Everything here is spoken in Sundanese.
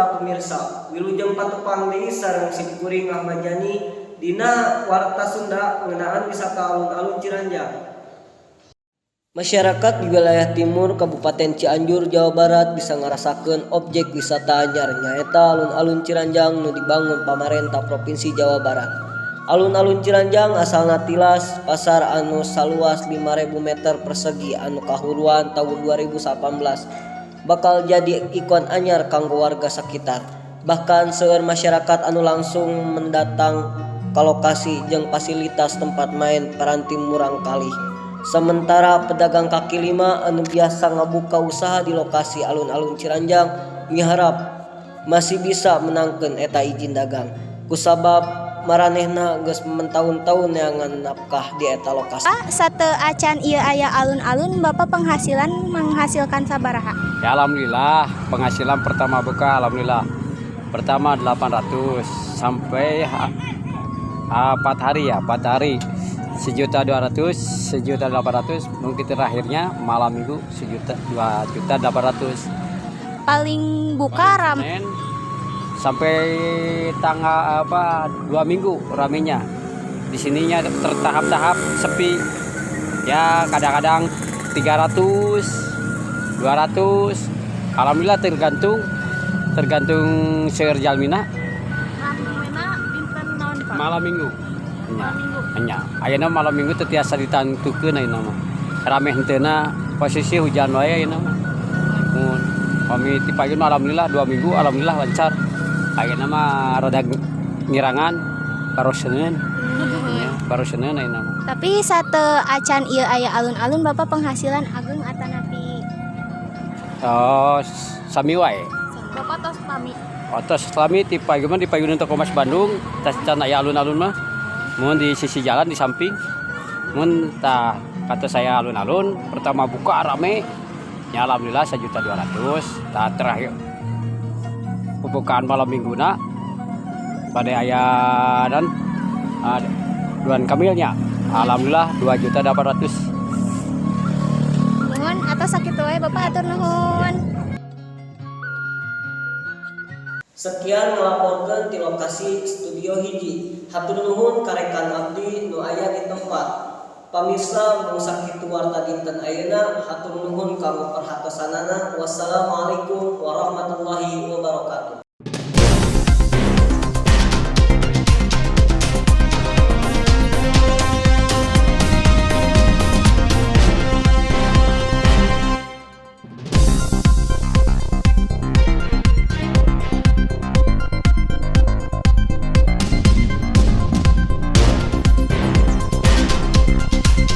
Para pemirsa, wilujeng patepang deui sareng simkuring Ahmad Yani dina Warta Sunda ngeunaan wisata Alun-alun Ciranjang. Masyarakat di wilayah timur Kabupaten Cianjur, Jawa Barat bisa ngarasakeun objek wisata anyar, nyaeta Alun-alun Ciranjang nu dibangun pamarentah Provinsi Jawa Barat. Alun-alun Ciranjang asalna tilas pasar anu saluas 5000 meter persegi anu kahuruan taun 2018 bakal jadi ikon anyar kanggo warga sakitar. Bahkan seueur masyarakat anu langsung mendatang ka lokasi jeung fasilitas tempat main paranti murangkalih. Sementara pedagang kaki lima anu biasa ngabuka usaha di lokasi Alun-alun Ciranjang miharap masih bisa menangkeun eta izin dagang, kusabab maranehna geus mentaun-taun neangan nafkah di eta lokasi. Sateuacan ieu aya alun-alun, Bapak penghasilan menghasilkan sabaraha? Ya, alhamdulillah, penghasilan pertama buka alhamdulillah. Pertama 800 sampai 4 hari ya, 4 hari 1.200.000, 1.800.000, mungkin terakhirnya malam minggu sejuta 2.800.000. Paling buka ram Senin sampai tanggal apa 2 minggu ramenya. Di sininya tertahap-tahap sepi. Ya, kadang-kadang 300, 200. Alhamdulillah, tergantung tergantung seueur jalmina. Ramena dinten naon, Pak? Malam minggu. Nya. Nya. Ayeuna malam minggu teu tiasa ditantukeun ayeuna mah. Rame henteuna, posisi hujan wae ayeuna mah. Mun kami ti payun alhamdulillah 2 minggu alhamdulillah lancar. Ayeuna mah rada ngirangan, baru Senin. Nya, baru Senin ayeuna mah. Tapi sateuacan ieu aya alun-alun, Bapak penghasilan ageng atanapi? Oh, sami wae. Bapak tos pami? Atos lami ti payun mah, di payun toko Mas Bandung, tas can aya alun-alun mah. Mun di sisi jalan di samping. Mun tah kata saya alun-alun pertama buka rame. Ya, alhamdulillah 1.200.000. Tah, terakhir pembukaan malam mingguna pada aya dan Ridwan Kamilnya alhamdulillah 2.800.000. Nuhun, atau sakitu wae, Bapak, hatur nuhun. Sekian ngelaporkeun ti lokasi Studio Hiji. Hatur nuhun ka rekan abdi nu aya di tempat. Pamirsa, mung sakitu warta dinten ayeuna. Hatur nuhun kanggo perhatosanana. Wassalamualaikum warahmatullahi wabarakatuh.